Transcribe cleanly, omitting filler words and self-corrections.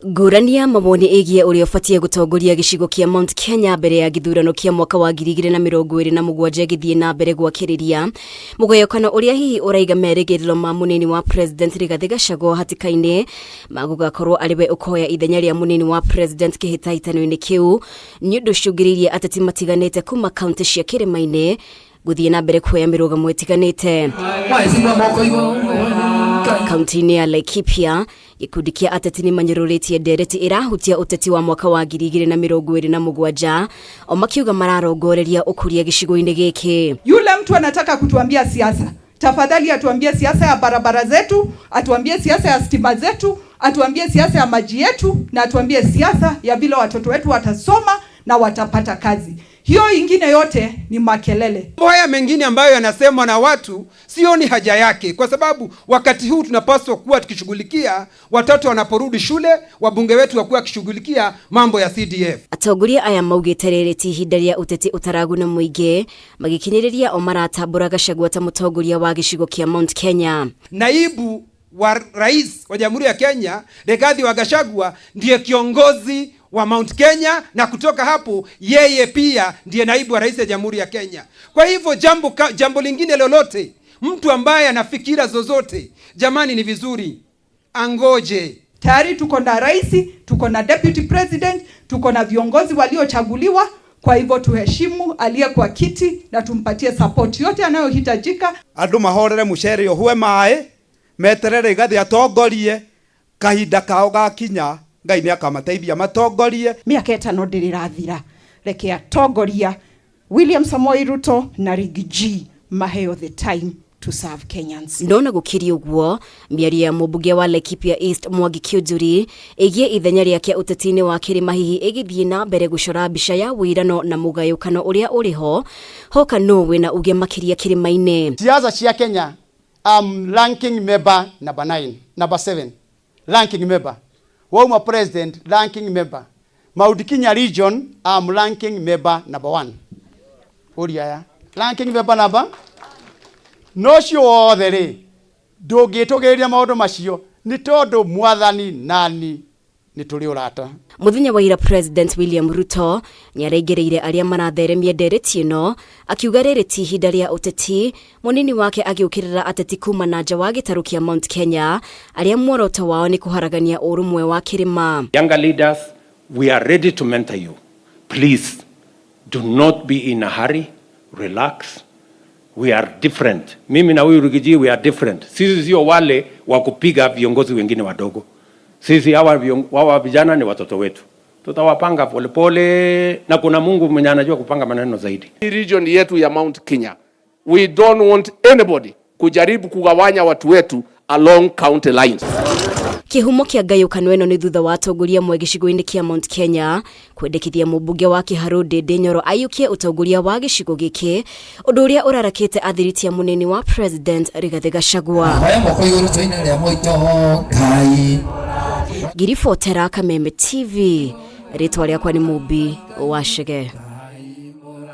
Ngũrani ya mawoni ĩgiĩ ũrĩa ũbatiĩ gũtongoria gĩcigo kĩa Mount Kenya mbere ya gĩthurano kĩa mwaka wa 2027 ĩgĩthiĩ na mbere gwakĩrĩria mũgayũkano ũrĩa hihi ũraiga merĩgĩrĩro ma mũnini wa President Rigathĩ Gachagua hatĩka-inĩ ma gũgakorwo arĩ we ũkoya ithenya rĩa mũnini wa President kĩhĩtahĩtano-inĩ kĩu nĩ ũndũ ũcũngĩrĩirie ateti matiganĩte kuma kaunti cia kĩrĩma-inĩ gũthiĩ na mbere kuoya mĩrũgamo ĩtiganĩte. Kaunti-inĩ ya Laikipia, gĩkundi kĩa ateti nĩ manyũrũrĩtie ndereti ĩrahutia ũteti wa mwaka wa 2027 o makiuga mararongoreria ũkũria gĩcigo-inĩ gĩkĩ. Yule mtu anataka kutuambia siasa, tafadhali atuambie siasa ya barabara zetu, atuambie siasa ya stima zetu, atuambie siasa ya maji yetu, na atuambie siasa ya vile watoto wetu watasoma na watapata kazi. Hiyo ingine yote ni makelele. Mambo haya mengine ambayo yanasemwa na watu sioni haja yake, kwa sababu wakati huu tunapaswa kuwa tukishughulikia watoto wanaporudi shule, wabunge wetu wakuwa wakishughulikia mambo ya CDF. Atongoria aya maugĩte rĩrĩ ti ihinda rĩa ũteti ũtaraguna mũingĩ, magĩkinyĩrĩria o maratambũra Gachagua ta mũtongoria wa gĩcigo kĩa Mount Kenya. Naibu wa rais wa Jamhuri ya Kenya Rigathi wa Gachagua ndiye kiongozi wa Mount Kenya, na kutoka hapo yeye pia ndiye naibu wa rais wa Jamhuri ya Kenya. Kwa hivyo jambo lingine lolote, mtu ambaye ana fikira zozote, jamani, ni vizuri angoje. Tayari tuko na rais, tuko na deputy president, tuko na viongozi waliochaguliwa. Kwa hivyo tuheshimu aliye kwa kiti na tumpatie support yote anayohitajika. Andu mahorere mucere uhwe maĩ, meterere Rigathi atongorie, kahinda kao gakinya Ngai nĩ akamateithia matongorie. Mĩaka 5 ndĩrĩrathira, reke atongoria William Samoei Ruto na Riggy G maheo the time to serve Kenyans. Ndona gũkĩria ũguo, mĩario ya mũmbunge wa Laikipia East Mwangi Kiunjuri ĩgiĩ ithenya rĩake ũteti-inĩ wa kĩrĩma hihi ĩgĩthiĩ na mbere gũcora mbica ya wĩirano na mũgayũkano ũrĩa ũrĩ ho, hoka nũ wĩna uge makĩria kĩrĩma-inĩ. Siasa cia Kenya, I'm ranking member number 9, number 7, ranking member. Wauma president, ranking member. Mount Kenya region, I'm ranking member number 1. Ũria ya. Ranking member number? No cio wothe rĩ, ndũngĩtũgĩrĩria maũndũ macio, nĩ tondũ mwathani nani nĩ tũrĩ ũrata. Mũthenya wa ira President William Ruto nĩaraingĩrĩire arĩa maratheremia ndereti ĩno akiuga rĩrĩ ti ihinda rĩa ũteti, mũnini wake agĩũkĩrĩra ateti kuma na nja wa gĩtarũ kĩa Mount Kenya arĩa muoroto wao nĩ kũharagania ũrũmwe wa kĩrĩma. Younger leaders, we are ready to mentor you. Please do not be in a hurry, relax. We are different. Mimi na huyu Riggy G, we are different. Sisi sio wale wa kupiga viongozi wengine wadogo. Sisi hawa vijana ni watoto wetu. Tutawapanga polepole na kuna Mungu mwenye anajua kupanga maneno zaidi. Hii region yetu ya Mount Kenya, we don't want anybody kujaribu kugawanya watu wetu along county lines. Kĩhumo kĩa ngayũkano ĩno nĩ thutha wa atongoria amwe gĩcigo-inĩ kĩa Mount Kenya kwendekithia mũmbunge wa Kiharu Ndindi Nyoro aiyũkie ũtongoria wa gĩcigo gĩkĩ, ũndũ ũrĩa ũrarakĩte athiritia mũnini wa President Rigathi Gachagua. Hoya moko igũrũ tũine rĩa mũito Ngai. Ngiribotera Kameme TV, rĩtwa rĩakwa nĩ Mũmbi wa Chege.